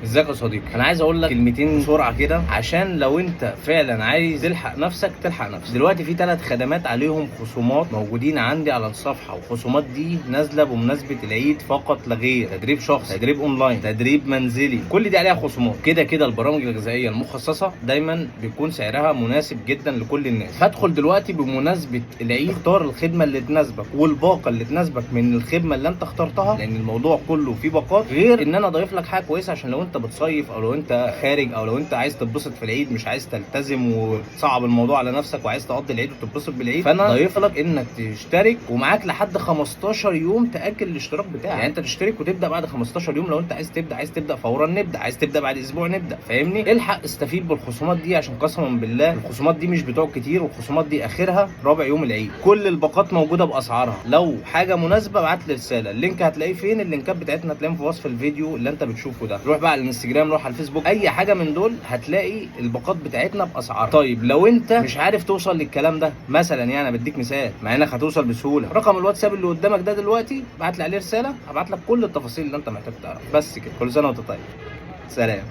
ازيك يا صديقي؟ انا عايز اقول لك كلمتين بسرعة كده، عشان لو انت فعلا عايز تلحق نفسك تلحق نفسك. دلوقتي في 3 خدمات عليهم خصومات موجودين عندي على الصفحة، والخصومات دي نازله بمناسبة العيد فقط لا غير. تدريب شخصي، تدريب اونلاين، تدريب منزلي، كل دي عليها خصومات. كده كده البرامج الغذائية المخصصة دايما بيكون سعرها مناسب جدا لكل الناس. فادخل دلوقتي بمناسبة العيد، اختار الخدمة اللي تناسبك والباقه اللي تناسبك من الخدمة اللي انت اخترتها، لان الموضوع كله فيه باقات. غير ان انا اضيف لك حاجة كويسة عشان لو انت بتصيف او لو انت خارج او لو انت عايز تتبسط في العيد، مش عايز تلتزم وتصعب الموضوع على نفسك وعايز تقضي العيد وتتبسط بالعيد، فانا ضايف لك انك تشترك ومعاك لحد 15 يوم تاجل الاشتراك بتاعك. يعني انت تشترك وتبدا بعد 15 يوم. لو انت عايز تبدا، عايز تبدا فورا نبدا، عايز تبدا بعد اسبوع نبدا، فاهمني؟ الحق استفيد بالخصومات دي، عشان قسما بالله الخصومات دي مش بتوع كتير، والخصومات دي اخرها رابع يوم العيد. كل الباقات موجودة باسعارها. لو حاجة مناسبة ابعت لي رسالة. ال link هتلاقيه فين؟ اللينكات بتاعتنا هتلاقيهم في وصف الفيديو اللي انت بتشوفه ده. روح بقى على الانستجرام، روح على الفيسبوك، اي حاجة من دول هتلاقي الباقات بتاعتنا باسعارها. طيب لو انت مش عارف توصل للكلام ده مثلا، يعني انا بديك مثال مع انك هتوصل بسهولة، رقم الواتساب اللي قدامك ده دلوقتي ابعت لي عليه رسالة، هبعت لك كل التفاصيل اللي انت محتاج تعرفها. بس كده، كل سنة وانت طيب، سلام.